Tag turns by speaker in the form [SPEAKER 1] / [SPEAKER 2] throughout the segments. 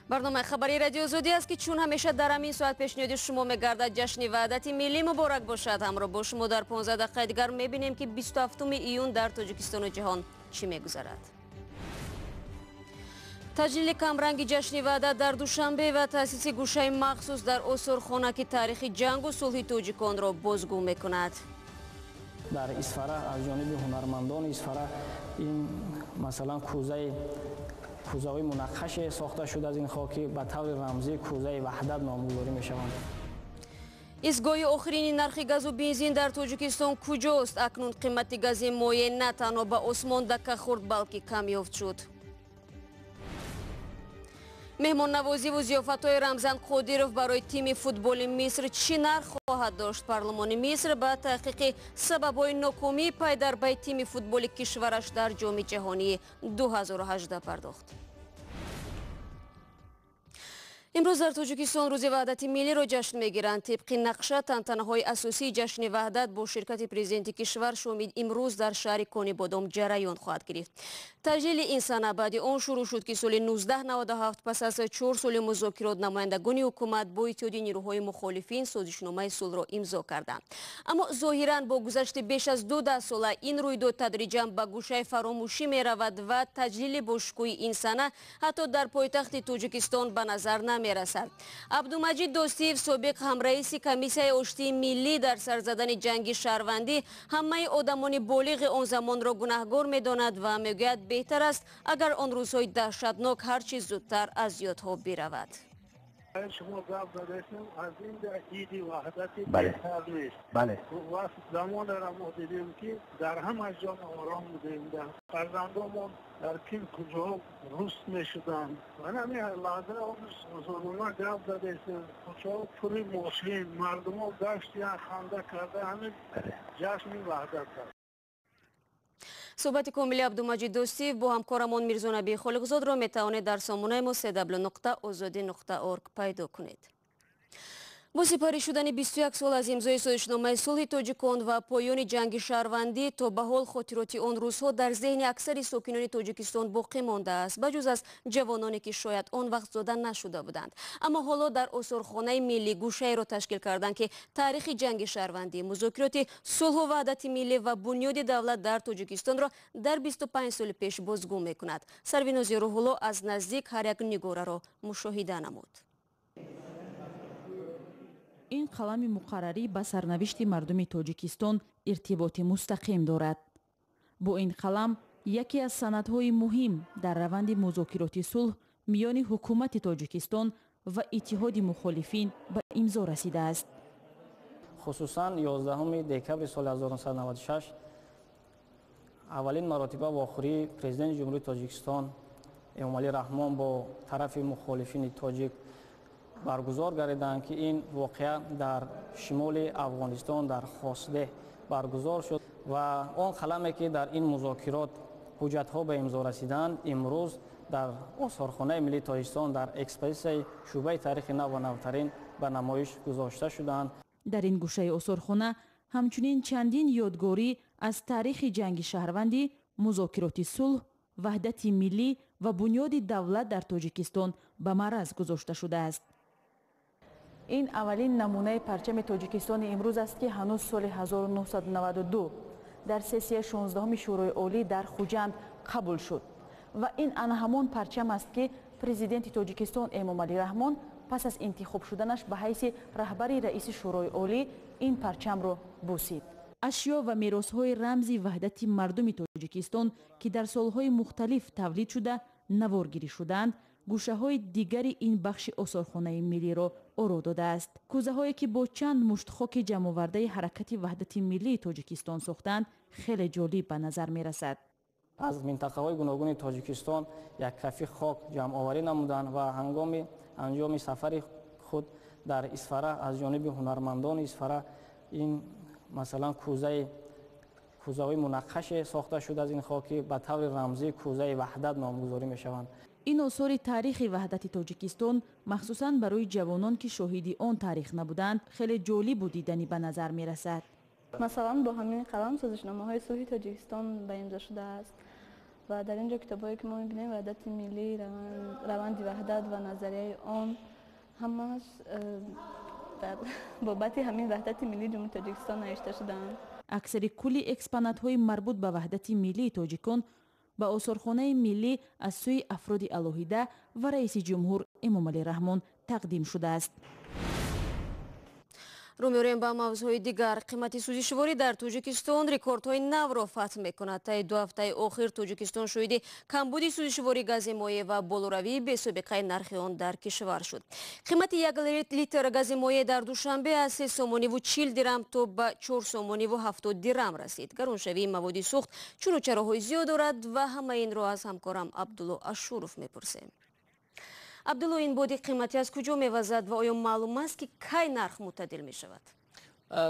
[SPEAKER 1] Барномаи хабарии Радиои Озодӣ аст, ки чун ҳамеша дар ҳамин соат пешниҳоди шумо мегардад. Ҷашни Ваҳдати Миллӣ муборак бошад. Ҳамроҳ бо шумо дар 15 дақиқаи дигар мебинем, ки 27 июн дар Тоҷикистону ҷаҳон чӣ мегузарад. Таҷлили камранги ҷашни Ваҳдат дар Душанбе ва таъсиси гӯшаи махсус дар осорхона, ки таърихи ҷангу сулҳи тоҷиконро бозгӯ мекунад.
[SPEAKER 2] Дар Исфара аз ҷониби ҳунармандони Исфара ин масалан кӯзаҳои мунаққаше сохта шуда аз ин хок, ки ба таври рамзӣ кӯзаи ваҳдат номгузорӣ мешаванд.
[SPEAKER 1] Истгоҳи охирини нархи газу бензин дар Тоҷикистон куҷост? Акнун қимати гази моеъ на танҳо ба осмон дакка хӯрд, балки камёфт шуд. Меҳмоннавозиву зиёфатҳои Рамзан Қодиров барои тими футболи Миср чӣ нарх хоҳад дошт? Парлумони Миср ба таҳқиқи сабабҳои нокомии пайдарбаи тими футболи кишвараш дар Ҷоми ҷаҳонии 2018 пардохт. Имрӯз дар Тоҷикистон Рӯзи Ваҳдати Миллиро ҷашн мегиранд. Тибқи нақша, тантанаҳои асосии ҷашни Ваҳдат бо ширкати президенти кишвар шоми имрӯз дар шаҳри Конибодом ҷараён хоҳад гирифт. Таҷлили ин сана баъди он шурӯъ шуд, ки соли 1997 пас аз 4 соли музокирот намояндагони ҳукумат бо Иттиҳоди нирӯҳои мухолифин созишномаи сулҳро имзо карданд. Аммо зоҳиран бо гузашти беш аз ду даҳсола ин рӯйдод тадриҷан ба гӯшаи фаромӯшӣ меравад ва таҷлили бошукӯҳи ин сана ҳатто дар пойтахти Тоҷикистон ба назар намерасад. Абдумаҷид Достиев, собиқ ҳамраиси Комиссияи оштии миллӣ дар сар задани ҷанги шаҳрвандӣ, ҳамаи одамони болиғи он замонро гунаҳгор медонад ва мегӯяд, беҳтар аст, агар он рӯзҳои даҳшатнок ҳар чӣ зудтар аз ёдҳо биравад.
[SPEAKER 3] Шумо гап задастем, аз ин иди ваҳдати беҳтар нест. Вақт замонеро мо дидем, ки дар ҳама ҷо ором будем, фарзандомон дар ким куҷо рӯст мешуданд. Ман ҳамин лаҳза озодона гап задастем, кӯчаҳо пури мошин, мардумо гаштиян, ханда карда, ҳамин ҷашни ваҳдат аст.
[SPEAKER 1] Суҳбати комили Абдумаҷид Достиев бо ҳамкорамон Мирзонаби Холиқзодро метавонед дар сомонаи мо cw.ozodi.org пайдо кунед. Бо сипарӣ шудани 21 сол аз имзои созишномаи сулҳи тоҷикон ва поёни ҷанги шаҳрвандӣ, то ба ҳол хотироти он рӯзҳо дар зеҳни аксари сокинони Тоҷикистон боқӣ мондааст, ба ҷуз аз ҷавононе, ки шояд он вақт зода нашуда буданд. Аммо ҳоло дар осорхонаи миллӣ гӯшаеро ташкил карданд, ки таърихи ҷанги шаҳрвандӣ, музокироти сулҳу ваҳдати миллӣ ва бунёди давлат дар Тоҷикистонро дар 25 соли пеш бозгӯ мекунад. Сарвинози Рӯҳулло аз наздик ҳар як нигораро мушоҳида намуд.
[SPEAKER 4] Ин қалами муқаррарӣ ба сарнавишти мардуми Тоҷикистон иртиботи мустақим дорад. Бо ин қалам яке аз санадҳои муҳим дар раванди музокироти сулҳ миёни ҳукумати Тоҷикистон ва Иттиҳоди мухолифин ба имзо расидааст.
[SPEAKER 2] Хусусан 11 декабри соли 1996 аввалин маротиба вохӯрии Президенти Ҷумҳурии Тоҷикистон Эмомалӣ Раҳмон бо тарафи мухолифини тоҷик баргузор гардиданд, ки ин воқеа дар шимоли Афғонистон, дар Хосдеҳ баргузор шуд ва он қаламе, ки дар ин музокирот ҳуҷҷатҳо ба имзо расиданд, имрӯз дар осорхонаи миллии Тоҷикистон дар экспозитсияи шӯъбаи таърихи нав ва навтарин ба намоиш гузошта шуданд.
[SPEAKER 4] Дар ин гӯшаи осорхона ҳамчунин чандин ёдгорӣ аз таърихи ҷанги шаҳрвандӣ, музокироти сулҳ, ваҳдати миллӣ ва бунёди давлат дар Тоҷикистон ба маъраз гузошта шудааст. Ин аввалин намунаи парчами Тоҷикистони имрӯз аст, ки ҳанӯз соли 1992 дар сессияи 16-уми Шӯрои Олӣ дар Хуҷанд қабул шуд ва ин ана ҳамон парчам аст, ки Президенти Тоҷикистон Эмомалӣ Раҳмон пас аз интихоб шуданаш ба ҳайси раҳбари раиси Шӯрои Олӣ ин парчамро бусид. Ашё ва меросҳои рамзи ваҳдати мардуми Тоҷикистон, ки дар солҳои мухталиф тавлид шуда, наворгирӣ шудаанд, гӯшаҳои дигари ин бахши осорхонаи миллиро оро додааст. Кӯзаҳое, ки бо чанд мушт хоки ҷамъовардаи Ҳаракати ваҳдати миллии Тоҷикистон сохтаанд, хеле ҷолиб ба назар мерасад.
[SPEAKER 2] Аз минтақаҳои гуногуни Тоҷикистон як кафи хок ҷамъоварӣ намуданд ва ҳангоми анҷоми сафари худ дар Исфара аз ҷониби ҳунармандони Исфара ин масалан кӯзаҳои мунаққаше сохта шуда аз ин хок, ки ба таври рамзӣ кӯзаи ваҳдат номгузорӣ мешаванд.
[SPEAKER 4] Ин осори таърихи ваҳдати Тоҷикистон махсусан барои ҷавонон, ки шоҳиди он таърих набуданд, хеле ҷолибу диданӣ ба назар мерасад.
[SPEAKER 5] Масалан, бо ҳамин қалам созишномаҳои сулҳи Тоҷикистон ба имзо шудааст. Ва дар ин ҷо китобҳое ки мо мебинем, ваҳдати миллӣ, раванди ваҳдат ва назарияи он, ҳамааш дар бобати ҳамин ваҳдати миллии Ҷумҳурии Тоҷикистон навишта шудаанд.
[SPEAKER 4] Аксари кулли экспонатҳои марбут ба ваҳдати миллии тоҷикон ба осорхонаи миллӣ аз сӯи афроди алоҳида ва раиси ҷумҳур Эмомалӣ Раҳмон тақдим шудааст.
[SPEAKER 1] Рӯ меорем ба мавзӯъҳои дигар. Қимати сӯзишворӣ дар Тоҷикистон рекордҳои навро фатҳ мекунад. Таи 2 ҳафтаи охир Тоҷикистон шоҳиди камбуди сӯзишворӣ гази моеъ ва болоравии бесобиқаи нархи он дар кишвар шуд. Қимати 1 литр гази моеъ дар Душанбе аз 3 сомониву 40 дирам то ба 4 сомониву 70 дирам расид. Гароншавии маводи сӯхт чуну чароҳои зиёд дорад ва ҳамаи инро аз ҳамкорам Абдулло Ашуров мепурсем. Абдулло, ин боди қиматӣ аз куҷо мевазад ва оё маълум аст, ки кай нарх мӯътадил мешавад?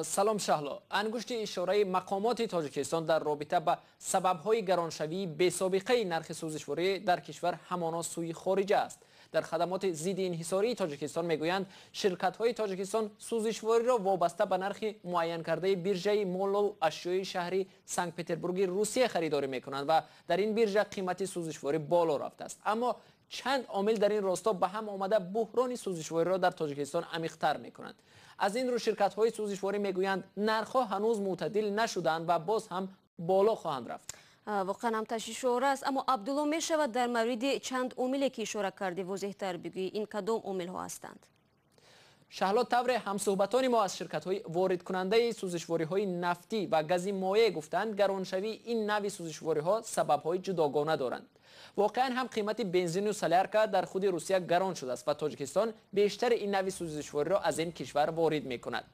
[SPEAKER 6] Салом, Шаҳло. Ангушти ишораи мақомоти Тоҷикистон дар робита ба сабабҳои гароншавии бесобиқаи нархи сӯзишворӣ дар кишвар ҳамоно сӯи хориҷа аст. Дар хадамоти зидди инҳисории Тоҷикистон мегӯянд, ширкатҳои Тоҷикистон сӯзишвориро вобаста ба нархи муайянкардаи биржаи молу ашёи шаҳри Санкт-Петербурги Русия харидорӣ мекунанд ва дар ин биржа қимати сӯзишворӣ боло рафтааст. Аммо чанд омил дар ин росто ба ҳам омада буҳрони сӯзишвориро дар Тоҷикистон амиқтар мекунанд. Аз ин рӯ ширкатҳои сӯзишворӣ мегӯянд, нархҳо ҳанӯз мӯътадил нашуданд ва боз ҳам боло хоҳанд рафт.
[SPEAKER 1] Воқеан ҳам ташвишовар аст. Аммо, Абдулло, мешавад дар мавриди чанд омиле ки ишора кардӣ возеҳтар бигӯӣ? Ин кадом омилҳо ҳастанд?
[SPEAKER 6] Шаҳло, тавре ҳамсӯҳбатони мо аз ширкатҳои воридкунандаи сӯзишвориҳои нафтӣ ва гази моеъ гуфтанд, гароншавии ин навъи сӯзишвориҳо сабабҳои ҷудогона доранд. Воқеан ҳам қимати бензину солярка дар худи Русия гарон шудааст ва Тоҷикистон бештари ин навъи сӯзишвориро аз ин кишвар ворид мекунад.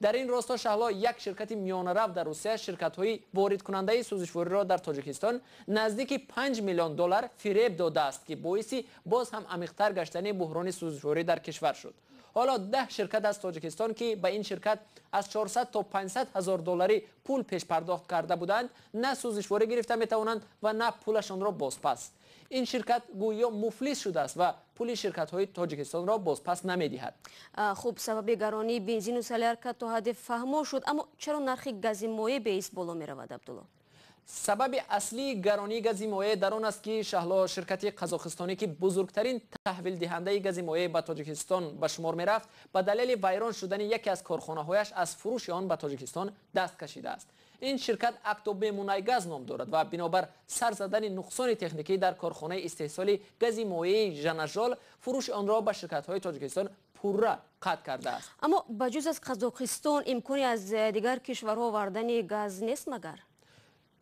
[SPEAKER 6] Дар ин росто, Шаҳло, як ширкати миёнарав дар Русия ширкатҳои воридкунандаи сӯзишвориро дар Тоҷикистон наздики 5 миллион доллар фиреб додааст, ки боиси боз ҳам амиқтар гаштани буҳрони сӯзишворӣ дар кишвар шуд. Ҳоло 10 ширкат аз Тоҷикистон, ки ба ин ширкат аз 400 то 500 ҳазор долларӣ пул пешпардохт карда буданд, на сӯзишворӣ гирифта метавонанд ва на пулашонро бозпас. Ин ширкат гӯё муфлис шудааст ва пули ширкатҳои Тоҷикистонро бозпас намедиҳад.
[SPEAKER 1] Хуб, сабаби гаронии бензину солярка то ҳадде фаҳмо шуд, аммо чаро нархи гази моеъ беист боло меравад, Абдулло?
[SPEAKER 6] Сабаби аслии гаронии гази моеъ дар он аст, ки, Шаҳло, ширкати қазоқистонӣ, ки бузургтарин таҳвилдиҳандаи гази моеъ ба Тоҷикистон ба шумор мерафт, ба далели вайрон шудани яке аз корхонаҳояш аз фурӯши он ба Тоҷикистон даст кашидааст. Ин ширкат Актобемунайгаз ном дорад ва бинобар сар задани нуқсони техникӣ дар корхонаи истеҳсоли гази моеи Жанажол фурӯши онро ба ширкатҳои Тоҷикистон пурра қатъ кардааст.
[SPEAKER 1] Аммо ба ҷуз аз Қазоқистон имкони аз дигар кишварҳо овардани газ нест магар?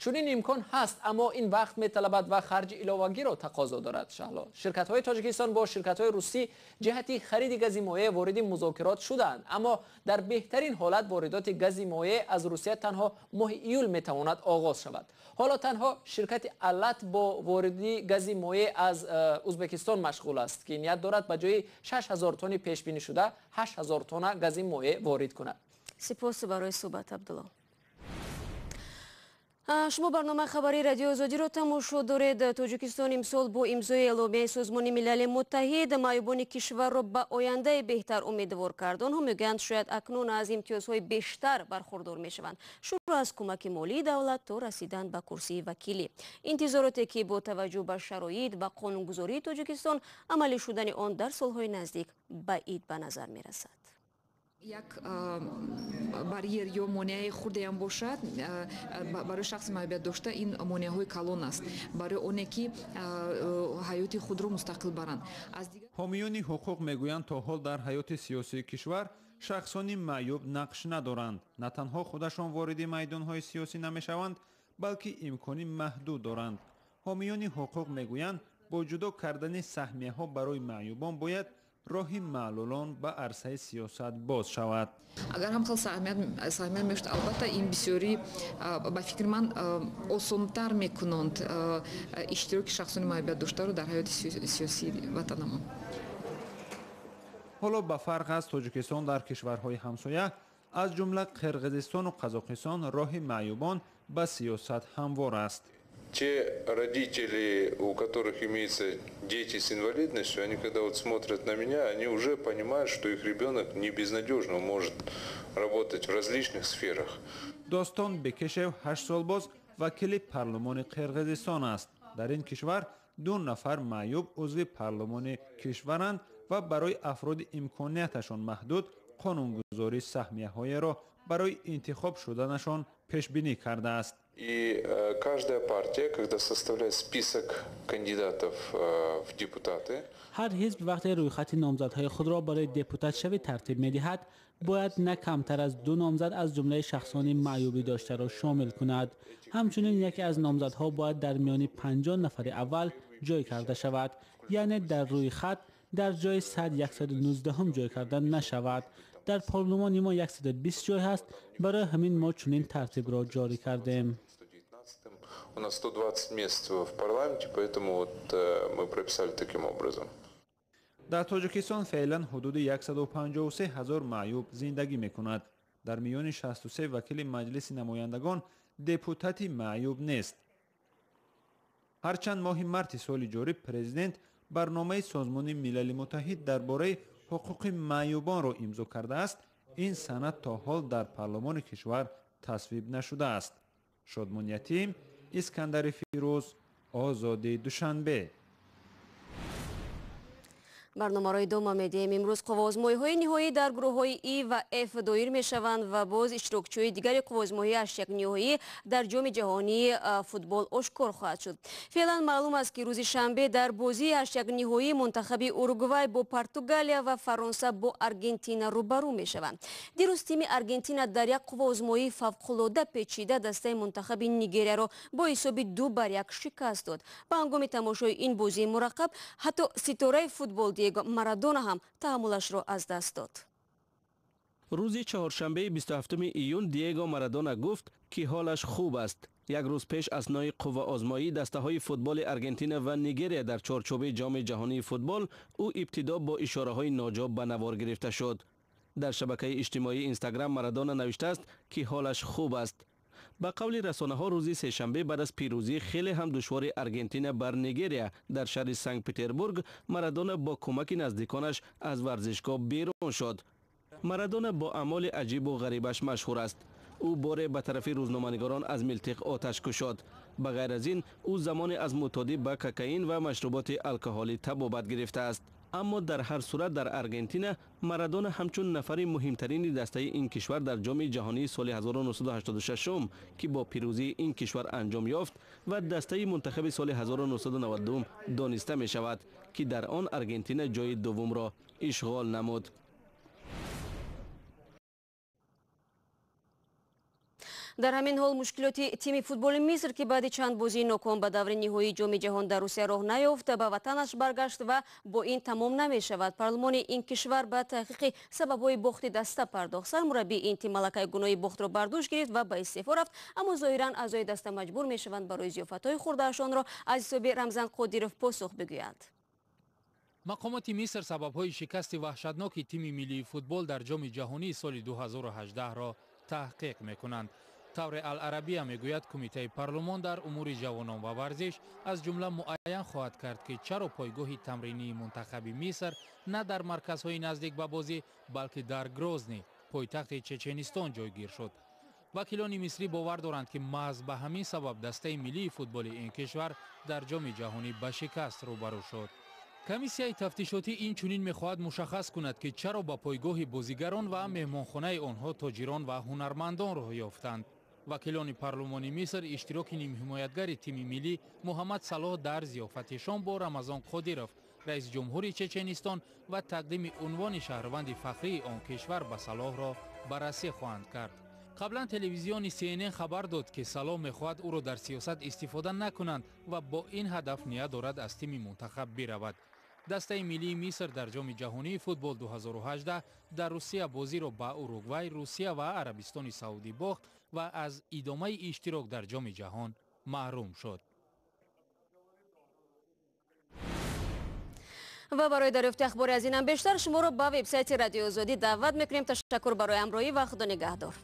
[SPEAKER 6] Чунин имкон ҳаст, аммо ин вақт металабад ва харҷи иловагиро тақозо дорад. Шаҳло, ширкатҳои Тоҷикистон бо ширкатҳои русӣ ҷиҳати хариди гази моеъ вориди музокирот шудаанд, аммо дар беҳтарин ҳолат воридоти гази моеъ аз Русия танҳо моҳи июл метавонад оғоз шавад. Ҳоло танҳо ширкати Аллат бо вориди гази моеъ аз Узбекистон машғул аст, ки ният дорад ба ҷои 6000 тонни пешбинӣ шуда 8000 тонна гази моеъ ворид кунад.
[SPEAKER 1] Сипос барои суҳбат, Абдулло. Шумо барномаи хабарии Радиои Озодиро тамошо доред. Тоҷикистон имсол бо имзои эъломияи Созмони Милали Муттаҳид маъюбони кишварро ба ояндаи беҳтар умедвор кард. Онҳо мегӯянд, шояд акнун аз имтиёзҳои бештар бархурдор мешаванд, шурӯъ аз кӯмаки молии давлат то расидан ба курсии вакилӣ. Интизороте ки бо таваҷҷӯҳ ба шароит ва қонунгузории Тоҷикистон амалӣ шудани он дар солҳои наздик баъид ба назар мерасад.
[SPEAKER 7] Як барьер ё монеаи хурдеам бошад, барои шахси маъюбият дошта ин монеаҳои калон аст, барои оне ки ҳаёти худро мустақил баранд.
[SPEAKER 8] Ҳомиёни ҳуқуқ мегӯянд, то ҳол дар ҳаёти сиёсии кишвар шахсони маъюб нақш надоранд. На танҳо худашон вориди майдонҳои сиёсӣ намешаванд, балки имкони маҳдуд доранд. Ҳомиёни ҳуқуқ мегӯянд, бо ҷудо кардани саҳмияҳо барои маъюбон бояд роҳи маълулон ба арсаи сиёсат боз шавад.
[SPEAKER 7] Агар ҳам хел саҳмият мешуд, албатта ин бисёрӣ, ба фикри ман, осонтар мекунанд иштироки шахсони маъюбият доштаро дар ҳаёти сиёсии ватанамон.
[SPEAKER 8] Ҳоло ба фарқ аз Тоҷикистон дар кишварҳои ҳамсоя, аз ҷумла Қирғизистону Қазоқистон, роҳи маъюбон ба сиёсат ҳамвор аст.
[SPEAKER 9] Те родители, у которых имеются дети с инвалидностью, они когда вот смотрят на меня, они уже понимают, что их ребенок не безнадежно может работать в различных сферах.
[SPEAKER 8] Достон Бекешев 8 сол боз вакили парлумони Қирғизистон аст. Дар ин кишвар 2 нафар маъюб узви парлумони кишваранд ва барои афроди имконияташон маҳдуд қонунгузорӣ саҳмияҳоеро барои интихоб шуданашон пешбинӣ кардааст.
[SPEAKER 9] И каждая партия, когда составляет список кандидатов в депутаты,
[SPEAKER 10] ҳар ҳизб вақте рӯйхати номзадҳои худро барои депутатшавӣ тартиб медиҳад, бояд на камтар аз 2 номзад аз ҷумлаи шахсони маъюбӣ доштаро шомил кунад. Ҳамчунин яке аз номзадҳо бояд дар миёни 50 нафари аввал ҷой карда шавад, яъне дар рӯйхат дар ҷои 119 ҷой карда нашавад. Дар парлумони мо 120 ҷой ҳаст, барои ҳамин мо чунин тартибро ҷорӣ кардем.
[SPEAKER 9] У нас 120 мест в парламенте, поэтому вот мы прописали таким образом.
[SPEAKER 8] Дар Тоҷикистон феълан ҳудуди 153 ҳазор маъюб зиндагӣ мекунад. Дар миёни 63 вакили Маҷлиси намояндагон депутати маъюб нест. Ҳарчанд моҳи марти соли ҷорӣ президент барномаи Созмони Милали Муттаҳид дар бораи ҳуқуқи маъюбонро имзо кардааст, ин санад то ҳол дар парлумони кишвар тасвиб нашудааст. Шодмон Ятим, Искандари Фирӯз, Озодӣ, Душанбе.
[SPEAKER 1] Барномаро идома медиҳем. Имрӯз қувваозмоиҳои ниҳоӣ дар гурӯҳҳои И ва Ф доир мешаванд ва боз иштирокчиҳои дигари қувваозмоии ҳаштякниҳоӣ дар ҷоми ҷаҳонии футбол ошкор хоҳад шуд. Феълан маълум аст, ки рӯзи шанбе дар бозии ҳаштякниҳоӣ мунтахаби Уругвай бо Португалия ва Фаронса бо Аргентина рӯбарӯ мешаванд. Дирӯз тими Аргентина дар як қувваозмоии фавқулода печида дастаи мунтахаби Нигерияро бо ҳисоби 2-1 шикаст дод. Ба ҳангоми тамошои ин бозии мураққаб ҳатто ситораи футбол Диего Марадона ҳам таҳаммулашро аз даст дод.
[SPEAKER 11] Рӯзи чаҳоршанбеи 27 июн Диего Марадона гуфт, ки ҳолаш хуб аст. Як рӯз пеш аснои қувваозмоии дастаҳои футболи Аргентина ва Нигерия дар чорчӯбаи ҷоми ҷаҳонии футбол ӯ ибтидо бо ишораҳои ноҷо ба навор гирифта шуд. Дар шабакаи иҷтимоии Инстаграм Марадона навиштааст, ки ҳолаш хуб аст. Ба қавли расонаҳо рӯзи сешанбе баъд аз пирӯзии хеле ҳам душвори Аргентина бар Нигерия дар шаҳри Санкт-Петербург Марадона бо кӯмаки наздиконаш аз варзишгоҳ берун шуд. Марадона бо аъмоли аҷибу ғарибаш машҳур аст. Ӯ боре ба тарафи рӯзноманигорон аз милтиқ оташ кушод. Ба ғайр аз ин ӯ замоне аз мӯътодӣ ба кокаин ва машруботи алкоҳолӣ табобат гирифтааст. Аммо дар ҳар сурат дар Аргентина Марадона ҳамчун нафари муҳимтарини дастаи ин кишвар дар ҷоми ҷаҳонии соли 1986, ки бо пирӯзии ин кишвар анҷом ёфт, ва дастаи мунтахаби соли 1992 дониста мешавад, ки дар он Аргентина ҷои дуввумро ишғол намуд.
[SPEAKER 1] Дар ҳамин ҳол мушкилоти тими футболи Миср, ки баъди чанд бозии ноком ба даври ниҳоии ҷоми ҷаҳон дар Русия роҳ наёфт, ба ватанаш баргашт ва бо ин тамом намешавад. Парлумони ин кишвар ба таҳқиқи сабабҳои бохти даста пардохт. Сармураббии ин тим малакаи гуноҳи бохтро бар дӯш гирифт ва ба истеъфо рафт, аммо зоҳиран аъзои даста маҷбур мешаванд барои зиёфатҳои хӯрдаашонро аз ҳисоби Рамзан Қодиров посух бигӯянд.
[SPEAKER 12] Мақомоти Миср сабабҳои шикасти ваҳшатноки тими миллии футбол дар ҷоми ҷаҳонии соли 2018-ро таҳқиқ мекунанд. Тавре Ал-Арабия мегӯяд, кумитаи парлумон дар умури ҷавонон ва варзиш аз ҷумла муайян хоҳад кард, ки чаро пойгоҳи тамринии мунтахаби Миср на дар марказҳои наздик ба бозӣ, балки дар Грозний, пойтахти Чеченистон ҷойгир шуд. Вакилони мисрӣ бовар доранд, ки маҳз ба ҳамин сабаб дастаи миллии футболи ин кишвар дар ҷоми ҷаҳонӣ ба шикаст рӯбарӯ шуд. Комиссияи тафтишотӣ инчунин мехоҳад мушаххас кунад, ки чаро ба пойгоҳи бозигарон ва меҳмонхонаи онҳо тоҷирон ва ҳунармандон роҳ ёфтанд. Вакилони парлумони Миср иштироки нимҳимоятгари тими миллӣ Муҳаммад Салоҳ дар зиёфати шом бо Рамазон Қодиров, раиси ҷумҳури Чеченистон, ва тақдими унвони шаҳрванди фахрии он кишвар ба Салоҳро баррасӣ хоҳанд кард. Қаблан телевизиони CNN хабар дод, ки Салоҳ мехоҳад ӯро дар сиёсат истифода накунанд ва бо ин ҳадаф ният дорад аз тими мунтахаб биравад. Дастаи миллии Миср дар ҷоми ҷаҳонии футбол 2018 дар Русия бозиро ба Уругвай, Русия ва Арабистони Саудӣ бохт ва аз идомаи иштирок дар ҷоми ҷаҳон маҳрум шуд.
[SPEAKER 1] Ва барои дарёфти ахбори аз инам бештар шуморо ба вебсайти Радиои Озодӣ даъват мекунем. Ташаккур барои ҳамроҳӣ ва Худо нигаҳдор.